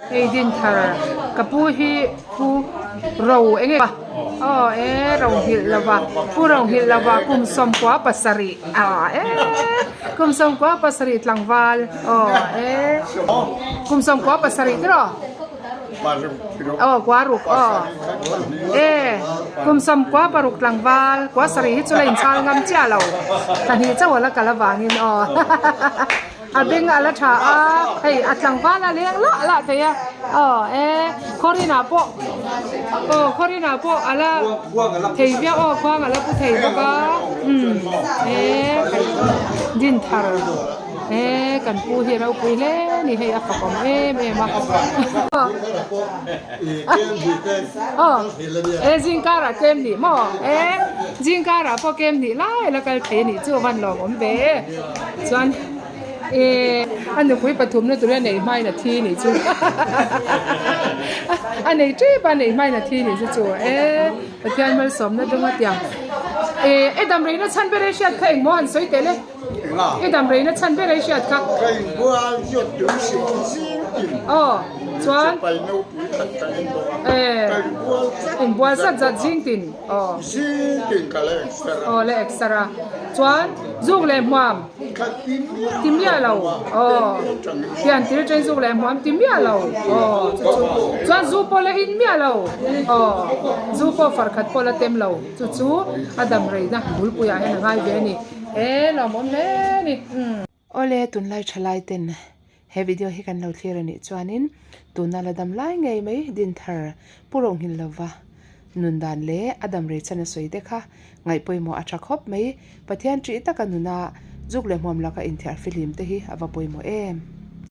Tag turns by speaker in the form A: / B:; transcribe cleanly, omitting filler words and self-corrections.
A: Hei Dinthar ka pu hi pu ro eng nge aw e ro nghilh lova pu ro nghilh lova kum sawmkua pasarih ah e kum sawmkua pasarih tlangval aw e kum sawmkua pasarih tiraw aw kua ruk aw e kum sawmkua paruk tlangval kua sarih hi chu la inchhal ngam chiah lo thla hnih chauh a la kal avangin aw. A beng a la tha a, hei a tlangval a leng lah lah thei a, aw e khawrinah pawh aw khawrinah pawh a la thei viau aw khuang a la pu thei bawk a umm e din thar e kan pu hi a ropui hle a ni hei a fak awm em em a aw e zingkarah tlem nih maw e zingkarah pawh kem nih lai a la kal thei a nih chu a van lawmawm ve. Chuan eh a nupui pathumna tur hi a nei hmain a thi nih chu a nei tep a nei hmain a thi nih chu chu eh Pathian malsawmna dawng a tiang eh e dam reina chhan ber ei hriat kha engmaw han sawi teh le e dam reina chhan ber ei hriat kha aw chuan eh inbual zat zat zing tin aw aw le exer a chuan. Zuk leh hmuam ti miah lo aw pian tir chen zuk leh hmuam ti miah lo aw chu chu chuan zu pawh la in miah lo aw zu pawh far khat pawh la tem lo chu chu a dam reina bulpuiah hian a ngai ve a ni e lawmawm hle a ni.
B: Awle tunlai thalai ten he video hi kan lo thlir a nih chuanin tuna la dam lai ngei mai Dinthar Pu Rohnghil lova nun dan leh a dam rei chan a sawi te kha ngaih pawimawh a tha khawp mai. Pathian ṭih taka nuna zuk leh hmuam laka inthiar fihlim te hi a va pawimawh em?